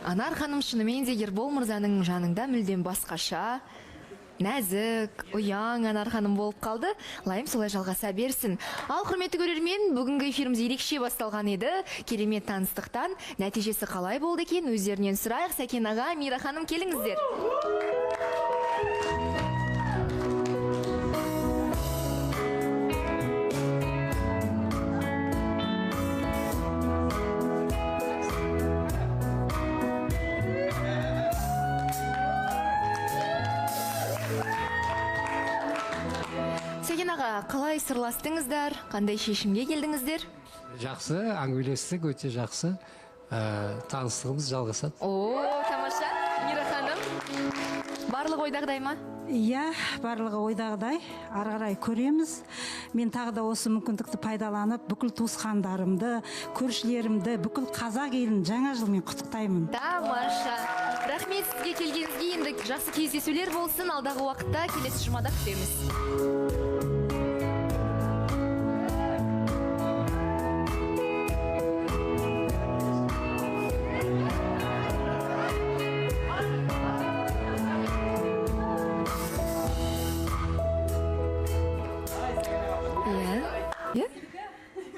Анар ханым шынымен де Ербол мырзаның жанында мүлдем басқаша, нәзік, ұяң Анар ханым болып қалды. Лайым солай жалғаса берсін. Ал, құрметті көрермен, бүгінгі эфиріміз ерекше басталған еді. Керемет таныстықтан нәтижесі қалай болды екен, өздерінен сұрайық. Сәкен аға, Мира ханым, келіңіздер. Сәкен аға, қалай сырластыңыздар, қандай шешімге келдіңіздер? Жақсы, әңгімелестік, өте жақсы. Таныстығымыз жалғасады. О, тамаша. Мира ханым, барлығы ойдағыдай ма? Иә, барлығы ойдағыдай. Ары қарай көреміз. Мен тағы да осы мүмкіндікті пайдаланып, бүкіл туысқандарымды, көршілерімді, бүкіл қазақ елін жаңа жылмен құттықтаймын. Тамаша. Рахмет сізге келгеніңізге. Енді жақсы кездесулер болсын. Алдағы уақытта келесі жұмада күтеміз. Иә?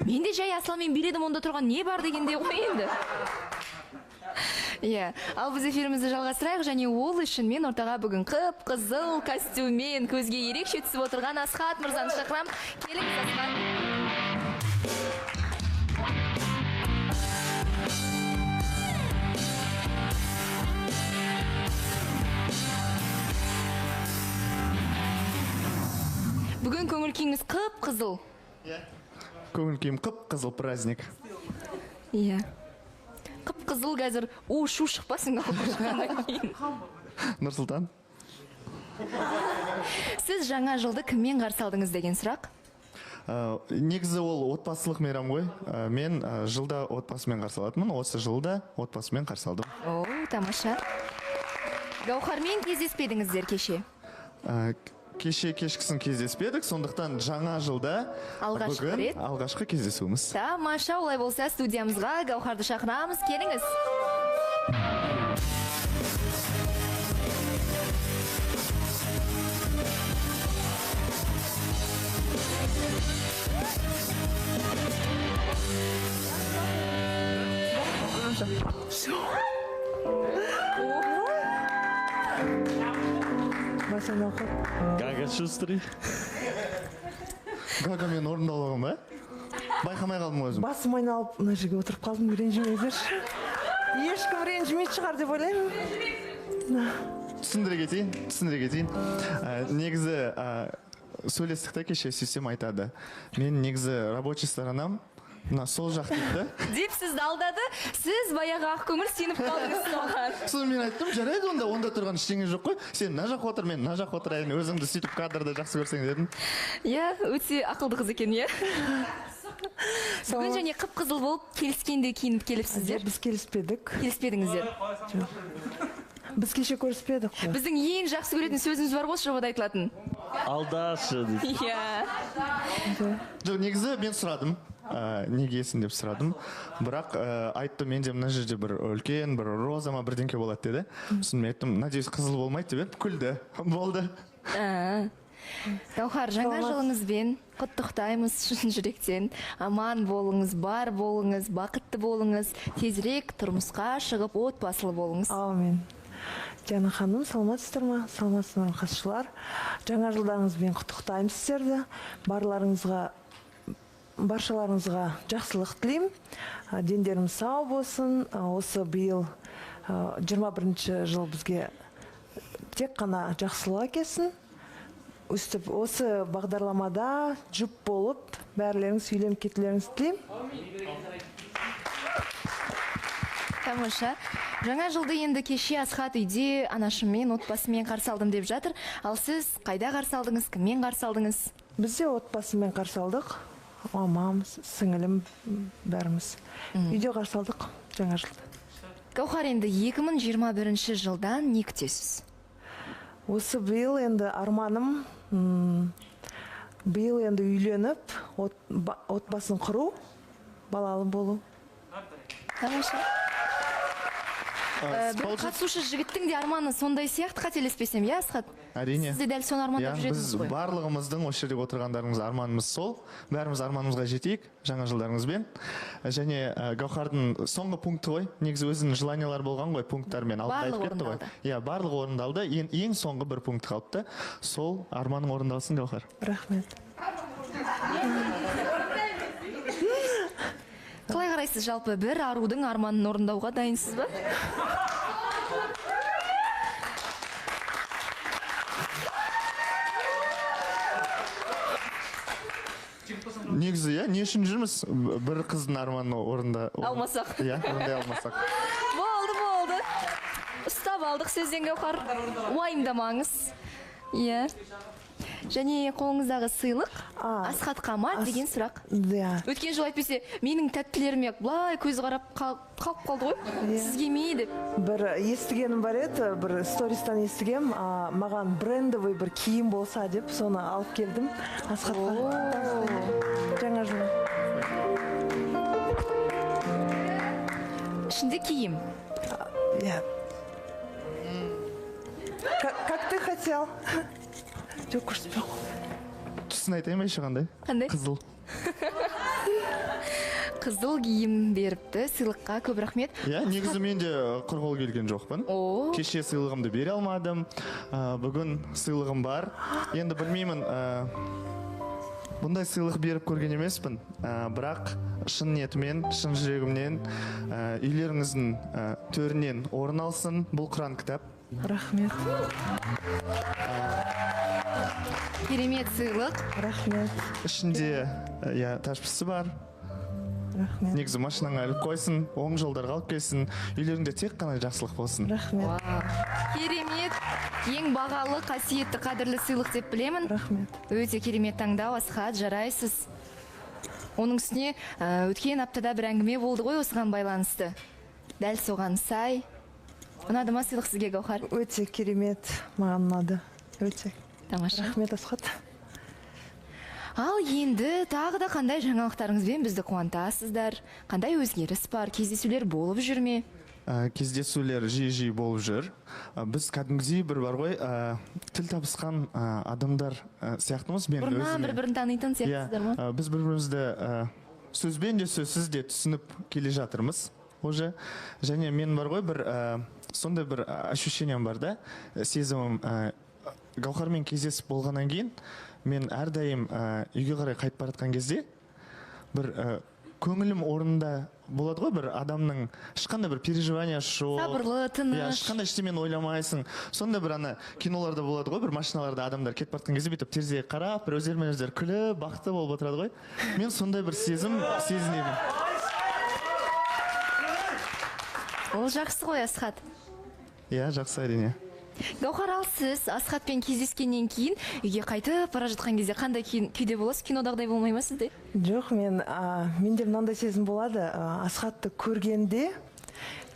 Мен де жай Асылмен биледім, онда тұрған не бар дегенде ғой енді. Иә, ал біз эфирімізді жалғастырайық, және ол үшін мен ортаға бүгін қып-қызыл костюммен көзге ерекше түсіп отырған Асхат мырзаны шақырамын. Келіңіз, Асхат. Бүгін көңіл күйіңіз қып-қызыл. Көңіл күйім қып-қызыл, праздник. Иә. Қып-қызыл қазір у-шу шықпасын шыққаннан кейін. Нұрсұлтан. Сіз жаңа жылды кіммен қарсы алдыңыз деген сұрақ? Негізі ол отбасылық мейрам ғой. Мен жылда отбасымен қарсы алатынмын. Осы жылда отбасымен қарсы алдым. О, тамаша. Гауһармен кездеспедіңіздер кеше? Кеше кешкісін кездеспедік, сондықтан жаңа жылда алғашқы бүгін рет алғашқы кездесуіміз. Тамаша, олай болса студиямызға Гауһарды шақырамыз. Келіңіз. Гага шустрый. Гага мен орындалған ба? Байқамай қалдым өзім. Басым айналып мына жерге отырып қалдым, ренжімеңіздерші. Ешкім ренжімейтін шығар деп ойлаймын. Түсіндіре кетейін, түсіндіре кетейін. Негізі сөйлестік те кеше, сөйтсем айтады. Мен негізі рабочий сторонам мына сол жақ дейді да. Деп сізді алдады, сіз баяғы ақ көңіл сеніп қалдыңыз соған. Соны мен айттым, жарайды онда, онда тұрған ештеңе жоқ қой. Сен мына жаққа отыр, мен мына жаққа отырайын, өзіңді сөйтіп кадрда жақсы көрсең дедім. Иә, өте ақылды қыз екен, иә. Бүгін және қып-қызыл болып келіскенде киініп келіпсіздер. Біз келіспедік. Келіспедіңіздер. Жоқ. Біз кеше көріспедік қой. Біздің ең жақсы көретін сөзіміз бар ғой, жобада айтылатын. Алдашы дейді. Иә. Жоқ, негізі мен сұрадым. Неге есің деп сұрадым. Бірақ айтты, менде мына жерде бір үлкен бір роза ма бірдеңке болады деді. Сосын мен айттым, надеюсь, қызыл болмайды деп едім, күлді. Болды. Гауһар, жаңа жылыңызбен құттықтаймыз шын жүректен. Аман болыңыз, бар болыңыз, бақытты болыңыз, тезірек тұрмысқа шығып отбасылы болыңыз. Аумин. Диана ханым, саламатсыздар ма? Саламатсыздар ма, қатысушылар? Жаңа жылдарыңызбен құттықтаймын сіздерді. Барларыңызға, баршаларыңызға жақсылық тілеймін. Дендеріңіз сау болсын. Осы биыл 21 жыл бізге тек қана жақсылық әкелсін. Өстіп осы бағдарламада жұп болып, бәрілеріңіз үйленіп кетулеріңізді тілеймін. Тамаша. Жаңа жылды енді кеше Асхат үйде анашыммен, отбасымен қарсы алдым деп жатыр. Ал сіз қайда қарсы алдыңыз, кіммен қарсы алдыңыз? Біз де отбасымен қарсы алдық. Мамам, сіңілім, бәріміз. Үйде қарсы алдық жаңа жылды. Гауһар, енді 2021 жылдан не күтесіз? Осы биыл енді арманым, биыл енді үйленіп, отбасын құру, балалы болу. Тамаша. Бір қатысушы жігіттің де арманы сондай сияқты, қателеспесем, иә, Асхат? Әрине. Сіз де дәл соны армандап жүретінсіз ғой. Біз барлығымыздың осы жерде отырғандарымыз арманымыз сол. Бәріміз арманымызға жетейік жаңа жылдарыңызбен. Және Гауһардың соңғы пункті ғой. Негізі өзінің желаниялары болған ғой, пункттармен алдында айтып кетті ғой. Иә, барлығы орындалды. Ең соңғы бір пункт қалыпты. Сол арманың орындалсын, Гауһар. Рахмет. Қалай қарайсыз, жалпы бір арудың арманын орындауға дайынсыз ба? Негізі, иә, не үшін жүрміз? Бір қыздың арманын орында алмасақ. Иә, орындай алмасақ. Болды, болды. Ұстап алдық сөзден, Гауһар. Уайымдамаңыз. Иә. Және қолыңыздағы сыйлық Асхатқа ма деген сұрақ. Иә. Өткен жолы әйтпесе менің тәттілеріме былай көз қарап қалып қалды ғой. Сізге ме деп. Бір естігенім бар еді, бір стористан естігем, маған брендовый бір киім болса деп соны алып келдім Асхатқа. Жаңа жыл. Ішінде киім. Иә. Как ты хотел. Жоқ, көрсетпей қой. Түсін айтайын ба еще қандай? Қандай? Қызыл. Қызыл киім беріпті сыйлыққа, көп рахмет. Иә, негізі мен де құр қол келген жоқпын. Кеше сыйлығымды бере алмадым. Бүгін сыйлығым бар. Енді білмеймін, бұндай сыйлық беріп көрген емеспін. Бірақ шын ниетіммен, шын жүрегімнен үйлеріңіздің төрінен орын алсын бұл Құран кітап. Рахмет. Керемет сыйлық. Рахмет. Ішінде иә, тәшпісі бар. Рахмет. Негізі машинаңа іліп қойсын, оң жолдарға алып келсін, үйлеріңде тек қана жақсылық болсын. Рахмет. Керемет. Ең бағалы, қасиетті, қадірлі сыйлық деп білемін. Рахмет. Өте керемет таңдау, Асхат, жарайсыз. Оның үстіне өткен аптада бір әңгіме болды ғой осыған байланысты. Дәл соған сай. Ұнады ма сыйлық сізге, Гауһар? Өте керемет, маған ұнады. Өте. Тамаша. Рахмет, Асхат. Ал енді тағы да қандай жаңалықтарыңызбен бізді қуантасыздар? Қандай өзгеріс бар? Кездесулер болып жүр ме? Кездесулер жиі-жиі болып жүр. Біз кәдімгідей бір бар ғой, тіл табысқан адамдар сияқтымыз. Мен бұрыннан бір-бірін танитын сияқтысыздар ма? Біз бір-бірімізді сөзбен де сөзсіз де түсініп келе жатырмыз уже. Және мен бар ғой бір сондай бір ощущением бар да, сезімім. Гауһармен кездесіп болғаннан кейін мен әрдайым үйге қарай қайтып бара жатқан кезде бір көңілім орнында болады ғой, бір адамның ешқандай бір переживаниясы жоқ, сабырлы, тыныш, ешқандай ештемені ойламайсың. Сондай бір ана киноларда болады ғой, бір машиналарда адамдар кетіп бара жатқан кезде бүйтіп терезеге қарап бір өздерімен өздері күліп бақытты болып отырады ғой. Мен сондай бір сезім сезінемін. Ол жақсы ғой, Асхат. Иә, жақсы, әрине. Гауһар, ал сіз Асхатпен кездескеннен кейін үйге қайтып бара жатқан кезде қандай күйде боласыз? Кинодағыдай болмай ма сізде? Жоқ, менде мынандай сезім болады. Асхатты көргенде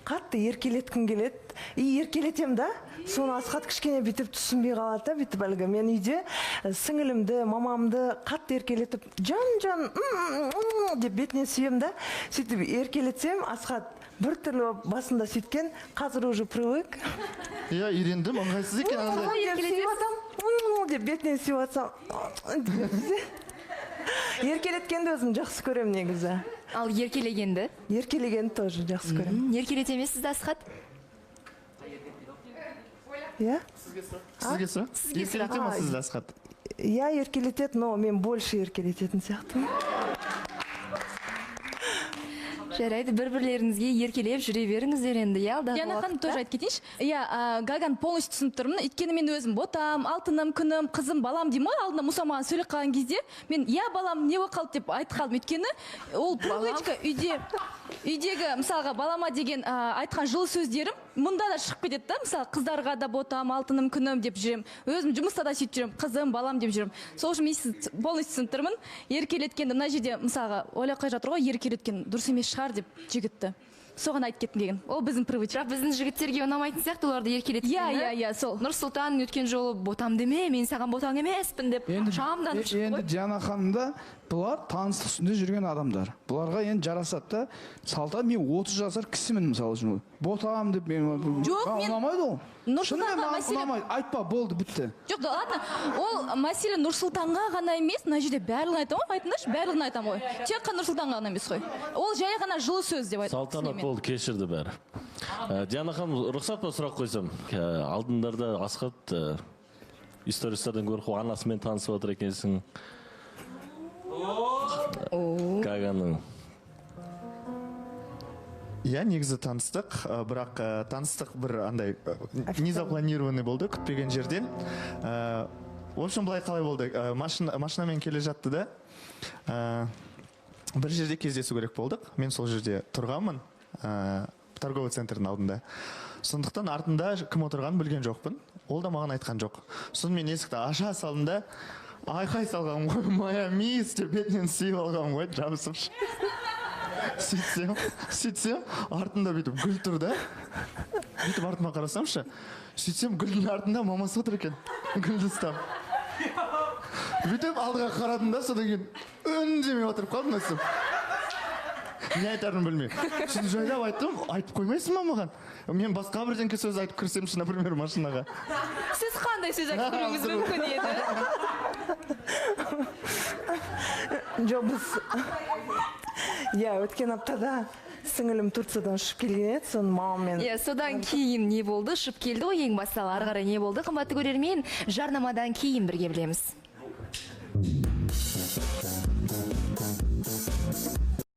қатты еркелеткім келеді. И еркелетем да, соны Асхат кішкене бүйтіп түсінбей қалады да, бүйтіп әлгі мен үйде сіңілімді, мамамды қатты еркелетіп, жан-жан деп бетінен сүйем да, сөйтіп еркелетсем, Асхат біртүрлі басында сөйткен, қазір уже привык. Иә, үйрендім, ыңғайсыз екен андай. Деп бетінен сүйіп атсам, еркелеткенді өзім жақсы көрем негізі. Ал еркелегенді? Еркелегенді тоже жақсы көрем. Еркелете ме сізді, Асхат? Иә. Сізге сұрақ? Сізге сұрақ. Еркелете ме сізді, Асхат? Иә, еркелетеді, но мен больше еркелететін сияқтымын. Жарайды, бір-бірлеріңізге еркелеп жүре беріңіздер енді, иә, алдағы Диана ханым, уақытта. тоже айтып кетейінші. Иә, Гаган полностью түсініп тұрмын. Өйткені мен өзім ботам, алтыным, күнім, қызым, балам деймін ғой. Алдында Мұса маған сөйлеп қалған кезде мен иә, балам, не болып қалды деп айтып қалдым. Өйткені ол привычка үйдегі мысалға балама деген айтқан жылы сөздерім мұнда да шығып кетеді да. Мысалы, қыздарға да ботам, алтыным, күнім деп жүремін. Өзім жұмыста да сөйтіп жүремін, қызым, балам деп жүремін. Сол үшін мен сізді полностью түсініп тұрмын. Еркелеткенді мына жерде мысалға ойлап қалып жатыр ғой, еркелеткен дұрыс емес шығар деп жігітті. Соған айтып кеткім келген. Ол біздің привычка. Бірақ біздің жігіттерге ұнамайтын сияқты оларды еркелеткені. Иә, иә, иә, сол. Нұрсұлтан өткен жолы ботам деме, мен саған ботаң емеспін деп шамданып шықты ғой. Енді Диана ханым да, бұлар таныстық үстінде жүрген адамдар. Бұларға енді жарасады да. Салта, мен 30 жасар кісімін мысалы үшін. Ботам деп мен Жоқ, маған мен- ұнамайды ол. Нұрсұлтанға Шынымен маған мәселе- ұнамайды. Айтпа, болды, бітті. Жоқ, да ладно, ол мәселе Нұрсұлтанға ғана емес, мына жерде барлығын айтамын ғой, айтыңдаршы, барлығын айтамын ғой. Тек қана Нұрсұлтанға ғана емес қой. Ол жай ғана жылы сөз деп айтып Салтанат, түсінемін мен. болды, кешірді бәрі. Диана ханым, рұқсат па сұрақ қойсам? Алдындарда Асхат стористардан көріп, анасымен танысып отыр екенсің. Гаганың. Иә, негізі таныстық, бірақ таныстық бір андай незапланированный болды, күтпеген жерден. В общем, былай қалай болды? Машинамен келе жатты да, бір жерде кездесу керек болдық. Мен сол жерде тұрғанмын, торговый центрдің алдында. Сондықтан артында кім отырғанын білген жоқпын. Ол да маған айтқан жоқ. Сосын мен есікті аша салдым да, айқай салғанмын ғой, моя мисс деп бетінен сүйіп алғанмын ғой, жабысып. Сөйтсем, артында бүйтіп гүл тұр да. Бүйтіп артыма қарасамшы, сөйтсем гүлдің артында мамасы отыр екен, гүлді ұстап. Бүйтіп алдыға қарадым да, содан кейін үндемей отырып қалдым өстіп. Не айтарымды білмей. Сосын жайлап айттым, айтып қоймайсың ба маған? Мен басқа бірдеңке сөз айтып кірсемші, например, машинаға. Сіз қандай сөз айтып кіруіңіз мүмкін еді? Жоқ, біз иә, өткен аптада сіңілім Турциядан ұшып келген еді, соны мамаммен. Иә, содан кейін не болды? Ұшып келді ғой ең басталы. Ары қарай не болды? Қымбатты көрермен, жарнамадан кейін бірге білеміз.